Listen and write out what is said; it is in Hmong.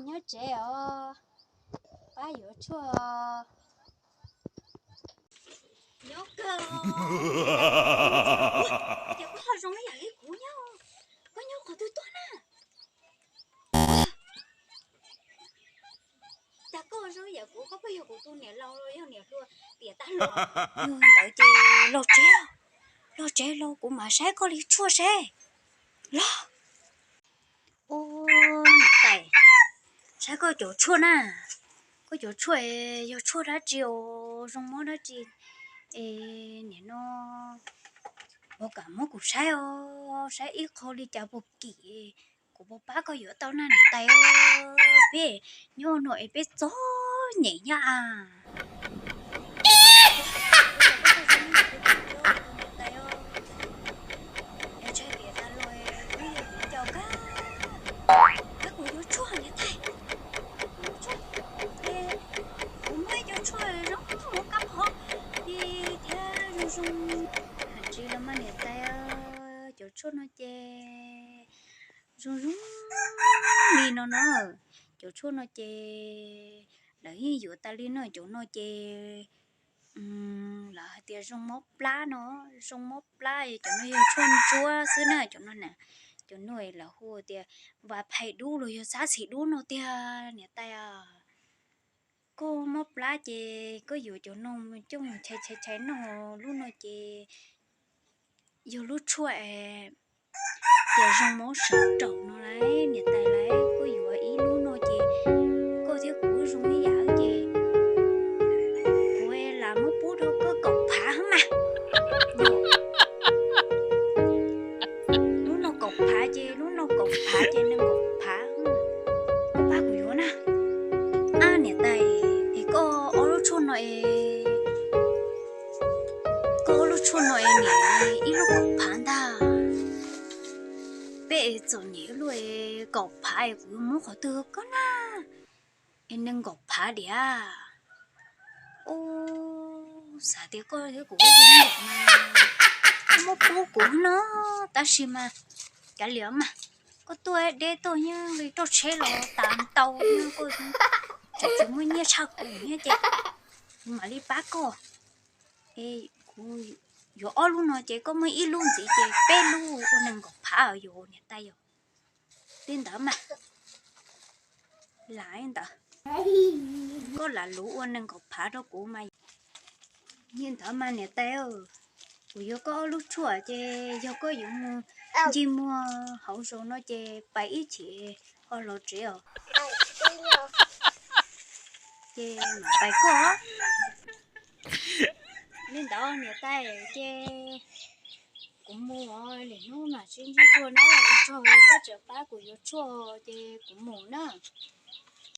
Nyob tsev os, pab yuav tshuaj. Nyob kawg, ces koj ho zoo ib yam li kuv nyob, koj nyob qhov twg tuaj na? Cas koj zoo ib yam kuv, koj puas yog kuv tus niam laus los yog niam hluas tiam tag los? Yog ntawd ces los tsev, los tsev los kuv mam saib koj li tshuaj seb. Los. Ua, niam tais, saib koj cov tshuaj na, koj cov tshuaj yog tshuaj dab tsi os, zoo mob dab tsi es nim no puas kam muab kuv saib os, saib ib qho li cas puas kim, kuv puas pab koj yuav tau na niam tais. Peb nyob no es peb txom nyem nyab a. Niam tais, ntshai tias tas los wb yog viv ncaus kawg. Pab kuv yuav tshuaj niam tais, kuv yuav tshuaj, kuv muaj ib co tshuaj zoo mob kab phov li thiab zoo zoo. Hais tsis los mas niam tais, cov tshuaj no ces zoo zoo li no na. Cov tshuaj no ces lawv yeej yuav tas li no, cov no ces lawv hais tias zoo mob plab no, zoo mob plab, cov no yog tshuaj ntsuab xwb na, cov no na, cov no lawv hu tias vas phais dub los yog xab xis dub no tiag niam tais. Koj mob plab ces koj yuav cov no coj mus chais chais chais noj, lub no ces yog lub tshuaj tias zoo mob sawv raum no lauj niam tais lauj. Koj yuav ib lub no ces koj thiab kuv zoo ib yam ces kuv lam muab pub rau koj kaum phav mas. Lub no kaum phav ces lub no kaum phav ces nees nkaum phav. Koj pab kuv yuav na. Ab niam tais, es koj ob lub tshuaj no es, koj ob lub tshuaj no es niam ib lub kaum phav ntag. Peb es txom nyem ua luaj es kaum phav es kuv yuav muab qhov twg koj na? Es nees nkaum phav diam. Ub, xav tias koj thiab kuv ua zoo mas koj muab pub kuv no, tab sis mas kav liam mas, koj tuaj deb tuaj nyob li roj tsheb los tas ntau, koj tseem tsis muaj nyiaj tshaj kuv thiab ces kuv mam li pab koj. Es kuv yuav ob lub no ces koj muaj ib lub ntxiv ces peb lub ua nees nkaum phav yom niam tais yom. Li ntawd mas, lam ntawd, koj lam luv ua nees nkaum phav rau kuv mas. Li ntawd mas niam tais, kuv yuav koj ob lub tshuaj ces yog koj yuav mus ncig muag hauv zos no ces pais ib chim ho los tsev os. Ces mam pais koj. Li ntawd niam tais ces kuv mus os, lwm hnub mam sib ntsib dua na, ua tsaug koj tseem pab kuv yuav tshuaj ces kuv mus na.